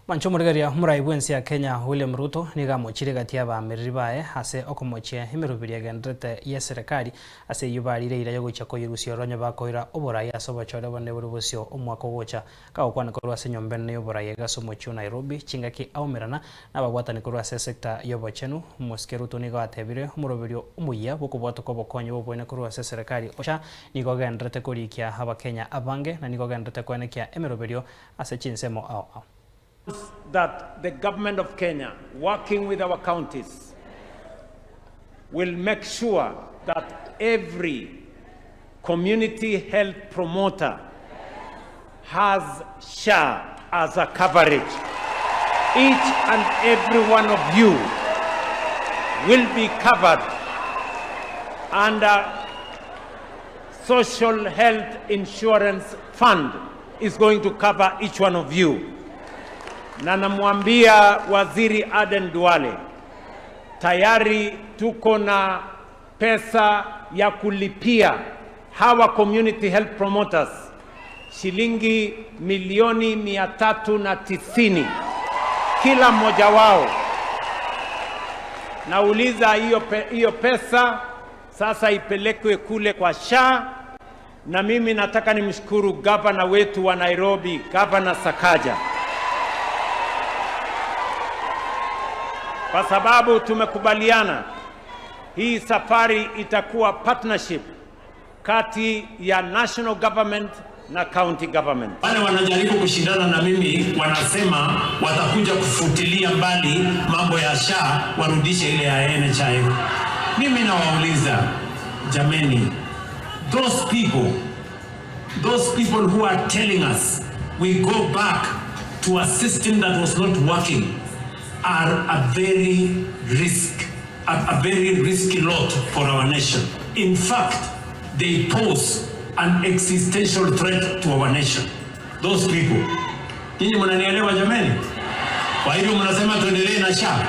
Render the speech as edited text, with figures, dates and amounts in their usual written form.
Mwanche omorigereria omorai bw'ense ya Kenya William Ruto nigo amochire egati y'abaamereri baye ase okomochia emeroberi egendererete y'eserekari ase eyio barire eira y'ogochia koyerusia oronyo bakoira oborai ase obochore obonene bore bosio omwaka ogocha. Kagokwana korwa ase enyomba enene y'oborai iga ase omochie o Nairobi chingaki aumerana nababwatani korwa ase esecta y'obochenu, Omosike Ruto nigo atebire omoroberio omoyia bw'okobwatoka obokonyi bw'oboene korwa ase eserekari ocha nigo ogendererete korikia abakenya abange na nigo ogendererete koenekia emeroberio ase chinsemo ao ao. That the government of Kenya working with our counties will make sure that every community health promoter has SHA as a coverage. Each and every one of you will be covered under Social Health Insurance Fund is going to cover each one of you. Na namwambia Waziri Aden Duale, tayari tuko na pesa ya kulipia hawa community health promoters shilingi milioni 390 kila mmoja wao. Nauliza hiyo pe, hiyo pesa sasa ipelekwe kule kwa SHA na mimi nataka nimshukuru gavana wetu wa Nairobi, Gavana Sakaja, kwa sababu tumekubaliana hii safari itakuwa partnership kati ya national government na county government. Wale wanajaribu kushindana na mimi wanasema watakuja kufutilia mbali mambo ya SHA warudishe ile ya NHIF. Mimi nawauliza jameni, those people, those people who are telling us we go back to a system that was not working are a very risk, a very risky lot for our nation. In fact, they pose an existential threat to our nation. Those people. Nyinyi mnanielewa jameni? Kwa hivyo mnasema tuendelee na SHA?